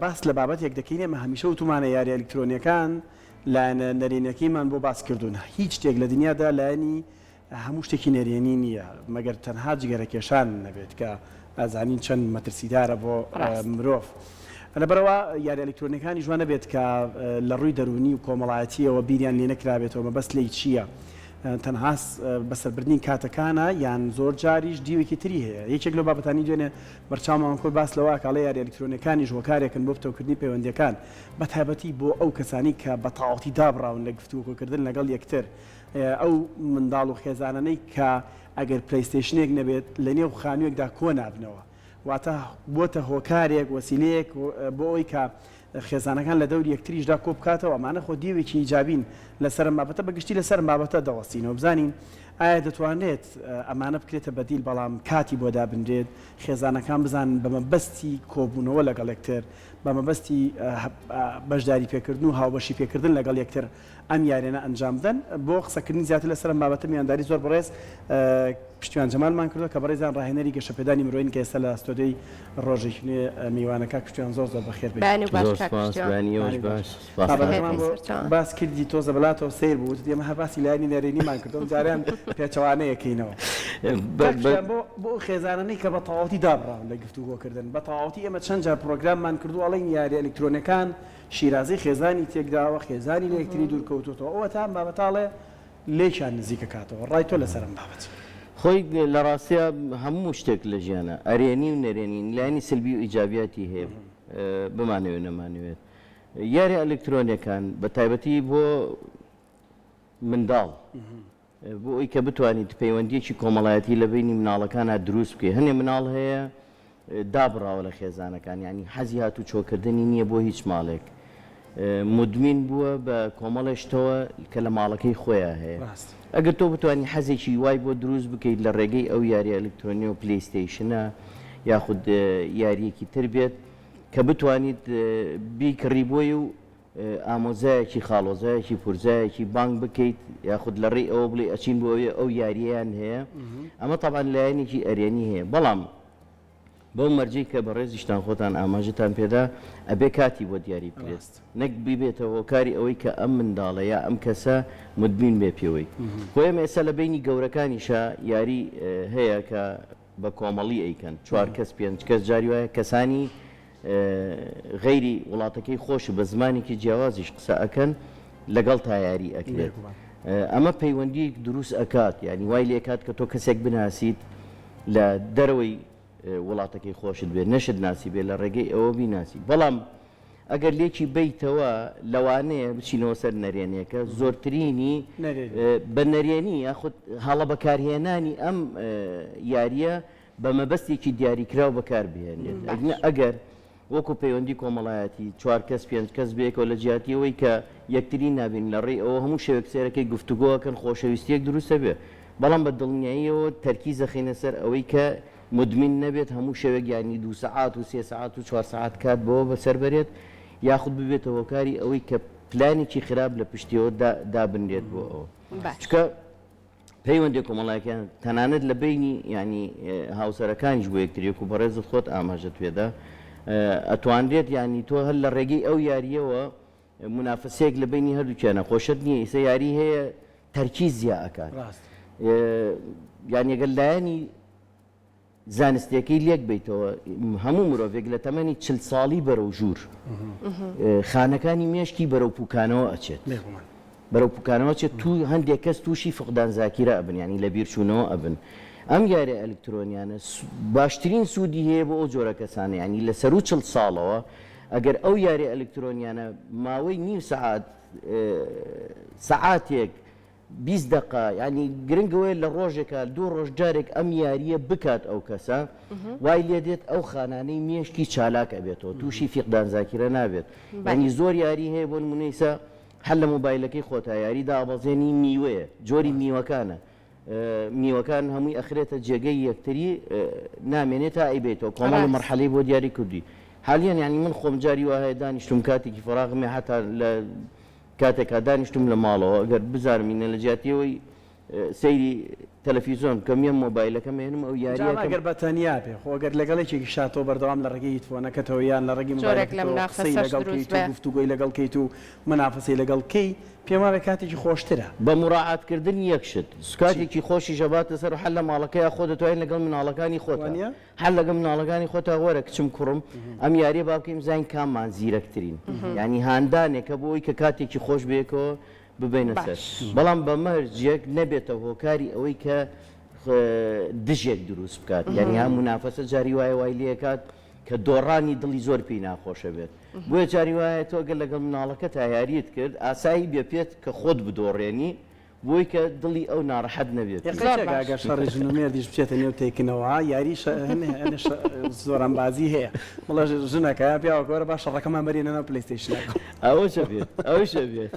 باس لە بابەتێک دەکەین ئێمە هەمیشە وتومانە یاریە ئەلیکترۆنیەکان لایەنە نەرێنیەکەیمان بۆ باس کردوون هیچ شتێک لە دنیادا لایەنی هەموو شتێکی نەرێنی نییە مەگەر تەنها جگەرەکێشان نەبێت کە ئەزانین چەند مەترسیدارە بۆ مرۆڤ لەبەرەوە یاری ئەلیکترۆنیەکانیش وا نەبێت کە لە ڕووی دەروونی و کۆمەڵایەتیەوە بیریان لێ نەکرابێتەوە مەبەست لێی چییە تەنها بەسەربردنی کاتەکانە یان زۆر جاریش دیوێکی تری هەیە یەکێک لەو بابەتانی دوێنێ بەرچاومان خۆی باس لەوە ئەکا ئەڵێ یاریە ئەلیکترۆنیەکانیش هۆکارێکن بۆ پتەوکردنی پەیوەندیەکان بەتایبەتی بۆ ئەو کەسانی کە بە تەواوەتی دابڕاون لە گفتوگۆکردن لەگەڵ یەکتر ئەو منداڵ و خێزانانەی کە ئەگەر پلەیستەیشنێک نەبێت لەنێو خانوویەکدا کۆنابنەوە واتە بۆتە هۆکارێک وەسیلەیەک بۆ ئەوەی کە خێزانەکان لە دەوری یەکتریشدا کۆبکاتەوە، ئەمانە خۆ دیوێکی ئیجابین لەسەر ئەم بابەتە، بە گشتی لەسەر ئەم بابەتە دەوەستینەوە بزانین ئایا دەتوانرێت ئەمانە بکرێتە بەدیل بەڵام کاتی بۆ دابنرێت، خێزانەکان بزانن بە مەبەستی کۆبوونەوە لەگەڵ یەکتر، بە مەبەستی بەشداری پێکردن و هاوبەشی پێکردن لەگەڵ یەکتر ئەم یاریانە ئەنجام بدەن. بۆ قسەکردنی زیاتر لەسەر ئەم بابەتە میوانداری زۆر بەڕێز پشتیوان جەمالمان کردووە کە بەڕێزیان ڕاهێنەری گەشەپێدانی مرۆیین کە ئێستا لە ستۆدیۆی ڕۆژێکی نوێ میوانە. کاک پشتیوان زۆر زۆر بەخێر بێی. بەیانی باش زۆر کاک سوپاس پشتیوان. بەیانی ئێوەش بەیانی باش. باش سوپاس بەخێر بابەتەکەمان بێی بۆ سەرچاوان. باس کردی تۆزە بەلاتەوە سەیر بوو وتت ئێمە هەر باسی لایەنی نەرێنیمان کردووە ئەم جارەیان پێچەوانەیەکەینەوە. بە کاک بە پشتیوان بۆ بۆ ئەو خێزانانەی کە بە تەواوەتی دابڕاون لە گفتوگۆکردن بە تەواوەتی ئێمە چەند جار پڕۆگراممان کردووە ئەڵێین یاریە ئەلیکترۆنیەکان شیرازەی خێزانی تێکداوە، خێزانی لە یەکتری دوور کەوتۆتەوە، ئەوەتا ئەم بابەتە ئەڵێ لێکیان نزیک ئەکاتەوە، ڕای تۆ لەسەر ئەم بابەتە؟ خۆی لە ڕاستیا هەموو شتێک لە ژیانا ئەرێنی و نەرێنی، لایەنی سلبی و ئیجابیاتی هەیە بمانەوێت نەمانەوێت. یاری ئەلکترۆنیەکان بە تایبەتی بۆ منداڵ بۆ ئەوی کە بتوانیت پەیوەندیەکی کۆمەڵایەتی لە بەینی مناڵەکانا دروست بکەی هەنێ مناڵ هەیە دابڕاوە لە خێزانەکان یانی حەزی هاتوچۆکردنی نییە بۆ هیچ ماڵێک مدمین بووە بە کۆمەڵێ شتەوە کە لە ماڵەکەی خۆیان هەیە ئەگەر تۆ بتوانی حەزێکی وای بۆ دروست بکەیت لە ڕێگەی ئەو یاری ئەلکترۆنی و پلەیستەیشنە یاخود یاریەکی تر بێت کە بتوانیت بیکڕی بۆی و ئامۆزایەکی، خاڵۆزایەکی، پورزایەکی بانگ بکەیت یاخود لە ڕێی ئەوە بڵێی ئەچین بۆ ئەوێ ئەو یارییەیان هەیە، ئەمە تەبعەن لایەنێکی ئەرێنی هەیە، بەڵام بەو مەرجەی کە بەڕێزیشتان خۆتان ئاماژەتان پێدا ئەبێ کاتی بۆ دیاری بکرێت نەک ببێتە هۆکاری ئەوەی کە ئەم منداڵە یا ئەم کەسە مدمین بێ پێوەی. خۆ ئێمە ئێستا لە بەینی گەورەکانیشا یاری هەیە کە بە کۆمەڵی ئەیکەن چوار کەس پێنج کەس جاری وایە کەسانی غەیری وڵاتەکەی خۆش بە زمانێکی جیاوازیش قسە ئەکەن لەگەڵ تا یاری ئەکرێت ئەمە پەیوەندی دروست ئەکات یعنی وای لێکات کە تۆ کەسێک بناسیت لە دەرەوەی وڵاتەکەی خۆشت بێت نەشت ناسی بێت لە ڕێگەی ئەوە بیناسی بەڵام ئەگەر لێکی بەیتەوە لەوانەیە بچینەوە سەر نەرێنیەکە زۆرترینی بە نەرێنی یاخود هەڵە بەکارهێنانی ئەم یاریە بە مەبەستێکی دیاریکراو بەکاربهێنرێت ئەگەر وەکو پەیوەندی کۆمەڵایەتی چوار کەس پێنج کەس بەیەکەوە لە جیاتی ئەوەی کە یەکتری نابین لە ڕێی ئەوە هەموو شەوێک سێرەکەی گفتوگۆکەن خۆشەویستیەک دروستە بێ بەڵام بە دڵنیاییەوە تەرکیز دەخەینە سەر ئەوەی کە مدمین نەبێت هەموو شەوێک یانی دوو سەعات و سێ سەعات و چوار سەعات کات بەوە بەسەر بەرێت یاخود ببێتە هۆکاری ئەوەی کە پلانێکی خراپ لە پشتیەوە دابنرێت بۆ ئەوە چونکە پەیوەندی کۆمەڵایەتیان تەنانەت لە بینی ینی هاوسەرەکانیش بۆ یەکتری وەکو بەڕێزت خۆت ئاماژەت پێدا ئەتوانرێت ینی تۆ هەر لە ڕێگەی ئەو یاریەوە مونافەسەیەک لە بەینی هەردووکیانە خۆ شەرت نییە ئیسە یاری هەیە تەرکیز زیا ئەکات یان ئەگەر لایەنی زانستیەکەی لێک بیتەوە هەموو مرۆڤێک لە تەمەنی چل ساڵی بەرەو ژوور خانەکانی مێشکی بەرەو پوکانەوە ئەچێت بەرەو پوکانەوە چێت تو هەندێک کەس تووشی فقدان زاکیرە ئەبن ینی لە بیرچوونەوە ئەبن ئەم یاریە ئەلکترۆنیانە باشترین سوودی هەیە بۆ ئەو جۆرە کەسانە ینی لە سەرو چل ساڵەوە ئەگەر ئەو یاریە ئەلکترۆنیانە ماوەی نیو سەعات سەعاتێک 20 دەقە یانی گرنگ ئەوەیە لە ڕۆژێکا دوو ڕۆژ جارێک ئەم یارییە بکات ئەو کەسە وای لێ دێت ئەو خانانەی مێشکی چالاک ئەبێتەوە تووشی فیقدان زاکیرە نابێت یانی زۆر یاری هەیە بۆ نمونە ئیسا هەر لە مۆبایلەکەی خۆتا یاری دابەزێنی میوەیە جۆری میوەکانە میوەکان هەمووی ئەخرێتە جێگەی یەکتری نامێنێت تا ئەیبەیتەوە کۆمەڵی مەرحەلەی بۆ دیاری کردی حالیان یانی من خۆم جاری وا هەیە دانیشتوم کاتێکی فەراغم هەیە حەتا لە کاتێکا دانیشتوم لە ماڵەوە گەر بزانم ئینە لە جیاتی ئەوەی. سەیری تەلەفیزۆن بکەم یەم مۆبایلەکەم ئەهێنم ئەو جا ئەمە یاریەکەم. ئەگەر بە تەنیا بێ خۆ ئەگەر لەگەڵ یەکێکیشا تۆ بەردەوام لە ڕێگەی headphone ەکەتەوە یان لە ڕێگەی جۆرێک لە مۆبایلەکەتەوە قسەی منافەسەش لەگەڵ دروست کەیت و بێ. گفتوگۆی لەگەڵ کەیت و منافەسەی لەگەڵ کەی پێم وابێ کاتێکی خۆشترە. بە موراعات کردنی یەک شت چی؟ سکاتێکی خۆشیش ئەباتە سەر و حەر لە ماڵەکەیا خۆ دەتوانی لەگەڵ مناڵەکانی خۆتا وانیە؟ هەر لەگەڵ مناڵەکانی خۆتا وەرە کچم کوڕم ئەم یاریە با بکەین بزانین کاممان زیرەکترین یانی هاندانێکە بۆ ئەوەی کە کاتێکی خۆش بەیەکەوە ببەینە سەر باش. بەڵام بە مەرجێک نەبێتە هۆکاری ئەوەی کە دژێک دروست بکات یانی ها مونافەسە جاری وایە وای لێکات کە دۆڕانی دڵی زۆر پێی ناخۆشە بێت بۆیە جاری وایە تۆ گەر لەگەڵ مناڵەکەتا یاریت کرد ئاسایی بێ پێت کە خۆت بدۆڕێنی بۆی کە دڵی ئەو ناڕەحەت نەبێت پێی. زۆر یەقەی چەکە باش. گەر شەڕی ژن و مێردیش بچێتە نێو تێکنەوە یاری شە هەنێ هەنێ شە زۆرانبازی هەیە بڵێ ژنەکە یا پیاوەکە وەرە با شەڕەکەمان بەرینە ناو پلەیستەیشنەکە. ئەوەش ئەبێت ئەوەش ئەبێت.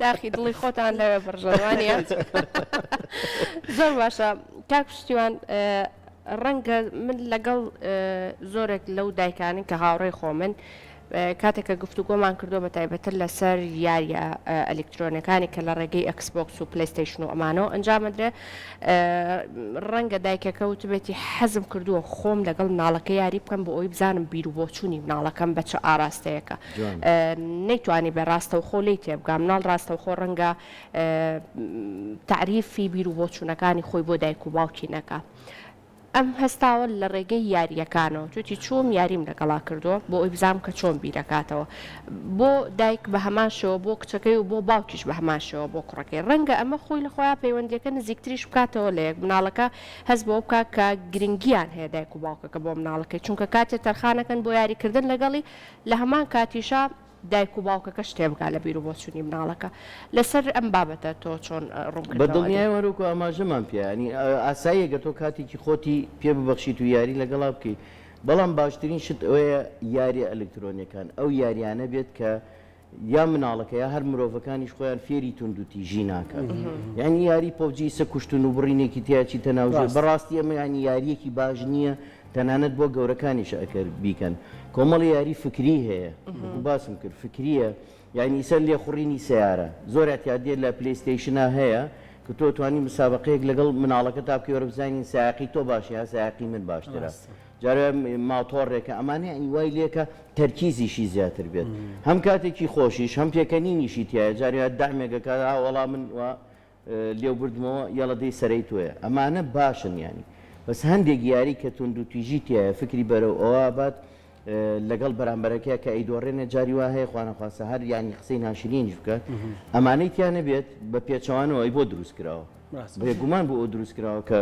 داخی دڵی خۆتان لەوێ بڕژن وانیە؟ زۆر باشە کاک پشتیوان ڕەنگە من لەگەڵ زۆرێک لەو دایکانەی کە هاوڕێی خۆمن کاتێک کە گفتوگۆمان کردووە بە تایبەتتر لەسەر یاریە ئەلیکترۆنیەکانی کە لە ڕێگەی ئەکسبۆکس و پلەیستەیشن و ئەمانەوە ئەنجامەدرێ ڕەنگە دایکەکە وتبێتی حەزم کردووە خۆم لەگەڵ مناڵەکە یاری بکەم بۆ ئەوی بزانم بیر و بۆچوونی مناڵەکەم بە چ ئاراستەیەکە نەیتوانی بێ ڕاستەوخۆ لێی تێبگا مناڵ ڕاستەوخۆ ڕەنگە تەعریفی بیر و بۆچوونەکانی خۆی بۆ دایک و باوکی نەکا. ئەم هەستاوە لە ڕێگەی یارییەکانەوە توتی چووم یاریم لەگەڵا کردووە بۆ ئەوی بزانم کە چۆن بیرەکاتەوە. بۆ دایک بە هەمان شێوە بۆ کچەکەی و بۆ باوکیش بە هەمان شێوە بۆ کوڕەکەی. ڕەنگە ئەمە خۆی لە خۆیا پەیوەندییەکە نزیکتریش بکاتەوە لە یەک، مناڵەکە هەست بەوە بکا کە گرنگییان هەیە دایک و باوکەکە بۆ مناڵەکەی، چونکە کاتێ تەرخانەکەن بۆ یاریکردن لەگەڵی لە هەمان کاتیشا دایک و باوکەکەش تێبگا لە بیروبۆچونی مناڵەکە لەسەر ئەم بابەتە تۆ چۆن بە ڕوونکردنەوە ئەدەی؟ دڵنیایەوە هەر وەکو ئاماژەمان پێ یانی ئاساییە گەر تۆ کاتێکی خۆتی پێ ببەخشیت و یاری لەگەڵا بکەیت بەڵام باشترین شت ئەوەیە یاریە ئەلکترۆنیەکان ئەو یاریانە بێت کە یا مناڵەکە یا هەر مرۆڤەکانیش خۆیان فێری توندوتیژی ناکات یانی یاری پەبجی ئیسە کوشتن و بڕینێکی تیا چیتە ناو ژێر ڕاستە. بەڕاستی ئەمە یانی یاریەکی باش نییە تەنانەت بۆ گەورەکانیش ئەکەر بیکەن کۆمەڵی یاری فکری هەیە وەکو باسم کرد فکریە یانی ئیسە لێخوڕینی سەیارە زۆر ئەتیادیە لە پلەیستەیشنا هەیە کە تۆ توانی مسابەقەیەک لەگەڵ مناڵەکەتا بکەی وەرە بزانین سایەقی تۆ باشە یا سایەقی من باشترە ڕاستە. جارێ ماتۆڕێکە ئەمانە یانی وای لێکە تەرکیزیشی زیاتر بێت هەم کاتێکی خۆشیش هەم پێکەنینیشی تیایە جارێ دەعمێک ئەکات ئا وەڵا من وا لێو بردمەوە یەڵە دەی سەرەی تۆیە ئەمانە باشن یانی بەس هەندێک یاری کە توندوتیژی تیایە فکری بەرەو ئەوە بات لەگەڵ بەرامبەرەکەیا کە ئەیدۆڕێنێ جاری وا هەیە خوانەخواستە هەر یانی قسەی ناشرینیش بکات ئەمانەی تیا نەبێت بە پێچەوانەوە ئەی بۆ دروست کراوە بێگومان بۆ ئەو دروست کراوە کە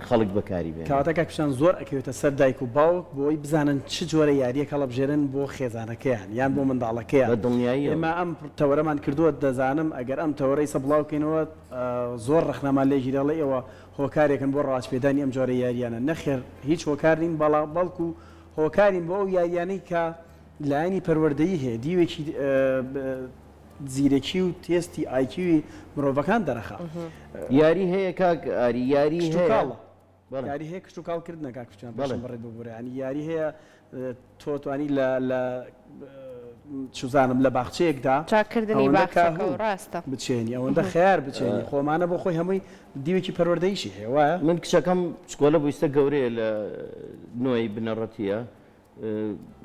خەڵک بەکاری بێنێ. کەواتە کاک پشتیوان زۆر ئەکەوێتە سەر دایک و باوک بۆی بزانن چ جۆرە یاریەک هەڵەبژێرن بۆ خێزانەکەیان یان بۆ منداڵەکەیان بە دڵنیاییەوە. ئێمە ئەم تەوەرەمان کردووە دەزانم ئەگەر ئەم تەوەرە ئیسە بڵاو کەینەوە زۆر ڕەخنەمان لێ گیرێ ئەڵێ ئێوە هۆکارێکن بۆ ڕەواج پێدانی ئەم جۆرە یاریانە نەخێر هیچ هۆکار نین بەڵا بەڵکو هۆکارین بۆ ئەو یاریانەی کە لایەنی پەروەردەیی هەیە دیوێکی زیرەکی و تێستی IQ ی مرۆڤەکان دەرەخا. یاری هەیە کاک ئاری یاری هەیە. کشتوکاڵە. بەڵێ. یاری هەیە کشتوکاڵ کردنە کاک پشتیوان بەڵێ. پێشم بڕیت ببورە یانی یاری هەیە تۆ توانی لە لە چوزانم لە باخچەیەکدا چاککردنی ئەوەندە باخچەکە و کاهوو ڕاستە. بچێنی ئەوەندە خەیار بچێنی خۆ ئەمانە بۆ خۆی هەمووی دیوێکی پەروەردەییشی هەیە وایە؟ من کچەکەم چکۆلە بوو ئیستە گەورەیە لە نۆی بنەڕەتییە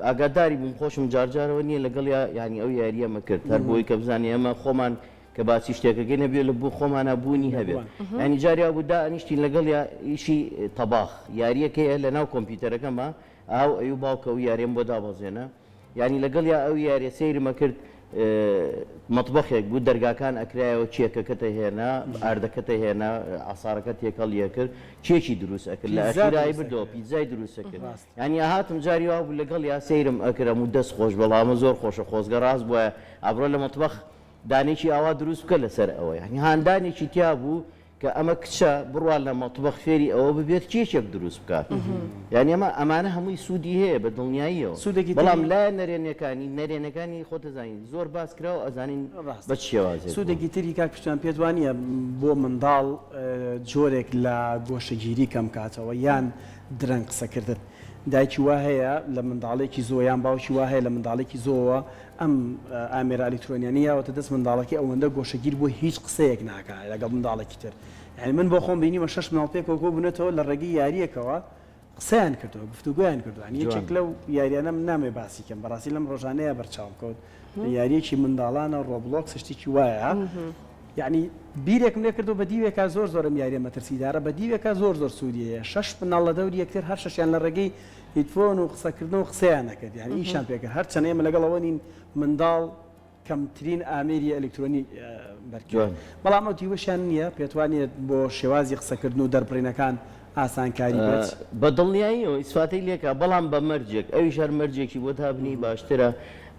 ئاگاداری بووم خۆشم جارجارەوە نییە لەگەڵیا یانی ئەو یارییەمە کرد هەر بۆی کە بزانێ ئێمە خۆمان کە باسی شتێکەکەی نەبێ لە بۆ خۆمانە بوونی هەبێت ینی جاری بوو دانیشتین لەگەڵیا ئیشی تەباخ یاریەکەیە لە ناو کۆمپیوتەرەکەمە ئاو ئەو باوکە و یاریم بۆ دابەزێنە ینی لەگەڵیا ئەو یاریە سەیرمە کرد مەتبەخێک بوو دەرگاکان ئەکرایەوە کێکەکەتە هێنا ئاردەکەتە هێنا عسارەکە تێکەڵیە کرد کێکی دروست ئەکرد لە ئەخیرای بردەوە پیتزای دروست کرد یانی ئەهاتم جاری وا بوو لەگەڵیا سەیرم ئەکرد ئەموو دەست خۆش بەڵام ئەمە زۆر خۆشە خۆزگە ڕاست بوایە ئەبڕۆ لە مەتبەخ دانێکی ئاوا دروست بکە لەسەر ئەوە یانی هاندانێکی تیا بوو کە ئەمە کچە بڕوا لە مەتبەخ فێری ئەوە ببێت کێکێک دروست بکات یانی ئەمە ئەمانە هەمووی سوودی هەیە بە دڵنیاییەوە سوودێکی بەڵام تری لایەن نەرێنیەکانی نەرێنەکانی خۆت ئەزانی زۆر باس کراوە ئەزانین ڕاستە بە چ شێوازێک بووە. سوودێکی تری کاک پشتیوان پێت وانییە بۆ منداڵ جۆرێک لە گۆشەگیری کەم کاتەوە یان درەنگ قسەکردن. دایکی وا هەیە لە منداڵێکی زۆ یان باوکی وا هەیە لە منداڵێکی زۆوە ئەم ئامێرە ئەلیکترۆنیانەی یاوەتە دەست منداڵەکەی ئەوەندە گۆشەگیر بووە هیچ قسەیەک ناکا لەگەڵ منداڵێکی تر یانی من بۆ خۆم بینیومە شەش مناڵ پێکەوە کۆ بوونەتەوە لە ڕێگەی یارییەکەوە قسەیان کردووە گفتوگۆیان کردووە یانی یەکێک لەو یاریانە من نامەوێ باسی کەم بەڕاستی لەم ڕۆژانەیە بەرچاوم کەوت یارییەکی منداڵانە Roblox شتێکی وایە یانی بیرێکم لێ کردەوە بە دیوێکا زۆر زۆر ئەم یاریە مەترسیدارە بە دیوێکا زۆر زۆر سوودی هەیە شەش مناڵ لە دەوری یەکتر هەر شەشیان لە ڕێگەی headphone و قسەکردنەوە قسەیان ئەکرد یانی ئیشیان پێ کرد هەرچەند ئێمە لەگەڵ ئەوە نین منداڵ کەمترین ئامێری ئەلکترۆنی بەرکەوێت بەڵام ئەو دیوەشیان نییە پێت وا نییە بۆ شێوازی قسەکردن و دەربڕینەکان ئاسانکاری بێت؟ بە دڵنیاییەوە ئیسفادەی لێکا بەڵام بە مەرجێک ئەویش هەر مەرجێکی بۆ دابنێی باشترە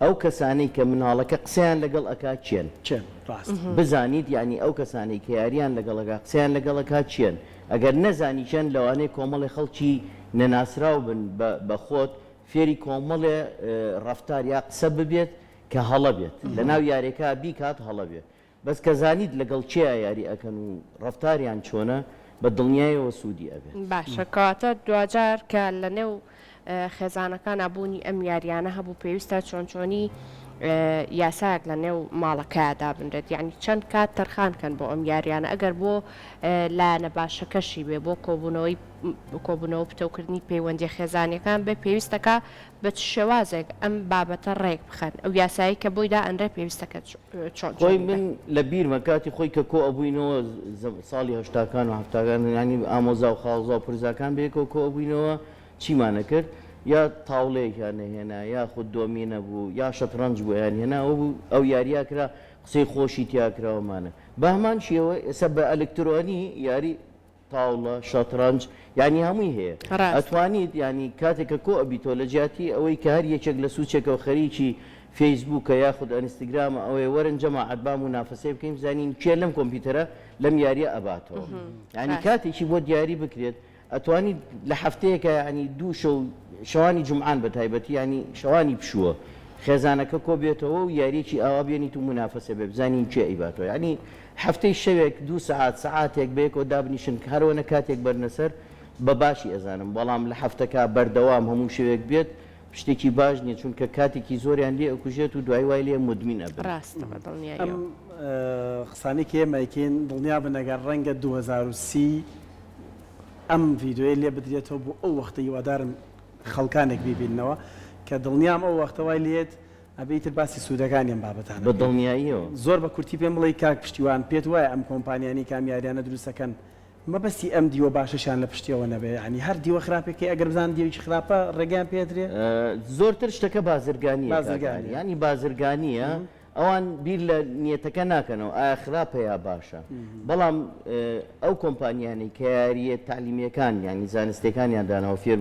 ئەو کەسانەی کە مناڵەکە قسەیان لەگەڵ ئەکا کێن؟ کێن ڕاستە. بزانیت یانی ئەو کەسانەی کە یاریان لەگەڵ ئەکا قسەیان لەگەڵ ئەکا کێن؟ ئەگەر نەزانی کێن لەوانەیە کۆمەڵێ خەڵکی نەناسراو بن بە بە خۆت فێری کۆمەڵێ ڕەفتار یا قسە ببێت کە هەڵە بێت لەناو یارێکا بیکات هەڵە بێت بەس کە زانیت لەگەڵ کێیا یاری ئەکەن و ڕەفتاریان چۆنە بە دڵنیایەوە سوودی ئەبێت. باشە کەواتە دواجار کە لە نێو خێزانەکانا بوونی ئەم یاریانە هەبوو پێویستە چۆن چۆنی یاسایەک لە نێو ماڵەکەیا دابنرێت یانی چەند کات تەرخان کەن بۆ ئەم یاریانە ئەگەر بۆ لایەنە باشەکەشی بێ بۆ کۆبوونەوەی کۆبوونەوە پتەوکردنی پەیوەندیە خێزانیەکان بێ پێویستەکە بە چ شێوازێک ئەم بابەتە ڕێک بخەن؟ ئەو یاسایەی کە بۆی دائەنرێ پێویستە کە چۆن خۆی چۆنی بێ؟ من لە بیرمە کاتی خۆی کە کۆ ئەبووینەوە ساڵی هەشتاکان و هەفتاکان یانی ئامۆزا و خاڵزا و پرزاکان بەیەکەوە کۆ ئەبووینەوە چیمان ئەکرد یا تاوڵەیەکیان ئەهێنا یاخود دۆمینە بوو یا شەتڕەنج بوو ئەیان هێنا ئەوە بوو ئەو یاریە کرا قسەی خۆشی تیا کرا ومانە بەهەمان شێوە ئێستا بە ئەلکترۆنی یاری تاوڵە، شەتڕەنج، یانی هەمووی هەیە. ڕاستە. ئەتوانیت یانی کاتێک کە کۆ ئەبیتەوە لە جیاتی ئەوەی کە هەر یەکێک لە سوچێکەوە خەریکی فەیسبووکە یاخود ئەنستگرامە ئەوەیە وەرن جەماعەت با مونافەسەی بکەین بزانین کێ لەم کۆمپیوتەرە لەم یاریە ئەباتەوە یانی ڕاستە. کاتێکی بۆ دیاری بکرێت ئەتوانیت لە هەفتەیەکا یانی دوو شەو شەوانی جومعان بە تایبەتی یانی شەوانی پشووە خێزانەکە کۆ بێتەوە و یاریەکی ئاوا بێنیت و مونافەسە بێ بزانین کێ ئەیباتەوە یانی هەفتەی شەوێک دوو سەعات سەعاتێک بەیەکەوە دابنیشن هەرئەوەنە کاتێک بەرنە سەر بە باشی ئەزانم بەڵام لە هەفتەکا بەردەوام هەموو شەوێک بێت شتێکی باش نیە چونکە کاتێکی زۆریان لێ ئەکوژێت و دوای وای لێ مودمین ئەبن. ڕاستە بە ئەم دڵنیاییەوە. قسانەی کە ئێمە ئەیکەین دڵنیابن ئەگەر ڕەنگە 2030 ئەم ڤیدیۆیە لێ بدرێتەوە بۆ ئەو وەختە هیوادارم خەڵکانێک بیبیننەوە کە دڵنیام ئەو وەختە وای لێت ئەبێ ئیتر باسی سوودەکانی ئەم بابەتانە بە بکەین. دڵنیاییەوە. زۆر بە کورتی پێم بڵێی کاک پشتیوان پێت وایە ئەم کۆمپانیانەی کە ئەم یاریانە دروست ئەکەن مەبەستی ئەم دیوە باشەشیان لە پشتیەوە نەبێ یانی هەر دیوە خراپێکەی ئەگەر بزانن دیوێکی خراپە ڕێگەیان پێ ئەدرێ؟ زۆرتر شتەکە بازرگانییە کاک ئاری بازرگانییە. یانی بازرگانییە ئەوان بیر لە نیەتەکە ناکەنەوە ئایا خراپە یا باشە بەڵام ئەو کۆمپانیانەی کە یارییە تەعلیمییەکان یانی زانستیەکانیان داناوە فێر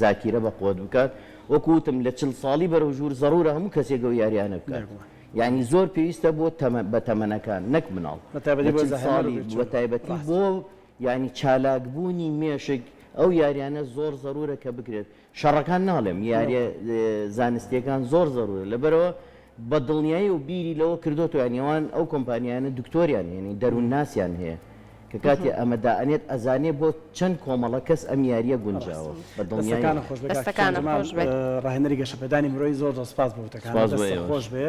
زاکیرە بە قوت بکات وەکو وتم لە چل ساڵی بەرەو ژوور زەڕورە هەموو کەسێک ئەو یاریانە بکات یانی زۆر پێویستە بۆ بە تەمەنەکان نەک مناڵ لە چل ساڵی بە تایبەتی بۆ یانی چالاک بوونی مێشک ئەو یاریانە زۆر زەرورە کە بکرێت شەڕەکان ناڵێم یاریە زانستیەکان زۆر زەرورە لەبەرئەوە بە دڵنیایی و بیری لەوە کردۆتەوە یانی ئەوان ئەو کۆمپانیایانە دکتۆریان هەیە یانی دەروونناسیان هەیە کە کاتێ ئەمە دائەنێت ئەزانێ بۆ چەند کۆمەڵە کەس ئەم یاریە گونجاوە بە دڵنیاییەوە. دەستەکانت خۆش بێ کاک دەستەکانت جەمال خۆش بێت. ڕاهێنەری گەشەپێدانی مرۆیی زۆر زۆر سپاس بۆ وتەکانت سپاس بۆ دەستت ئێوەش. خۆش بێ.